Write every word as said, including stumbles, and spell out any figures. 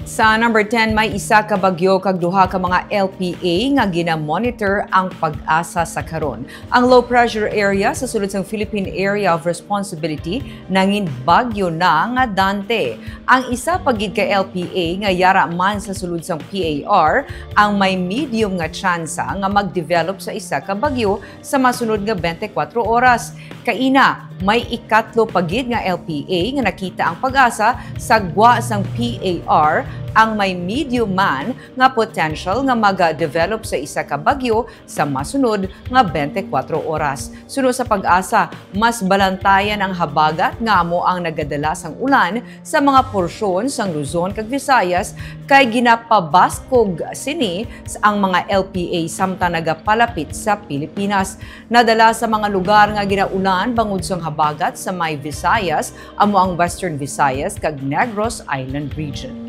Sa number ten, may isa ka bagyo kag duha ka mga L P A nga gina-monitor ang PAGASA sa karon. Ang low pressure area sa sulod sang Philippine Area of Responsibility nangin bagyo na nga Dante. Ang isa pa gid ka L P A nga yara man sa sulod sang P A R ang may medium nga tsansa nga mag-develop sa isa ka bagyo sa masunod nga twenty-four oras. Kaina, may ikatlo pa gid nga L P A nga nakita ang PAGASA sa gwa sang P A R ang may medium man nga potential nga maga-develop sa isa ka bagyo sa masunod nga twenty-four oras. Suno sa PAGASA, mas balantayan ang habagat nga amo ang nagadala sang ulan sa mga porsyon sang Luzon kag Visayas, kay ginapabaskog sini ang mga L P A samtang nagapalapit sa Pilipinas. Nadala sa mga lugar nga ginaulan bangod sang habagat sa may Visayas amo ang Western Visayas kag Negros Island Region.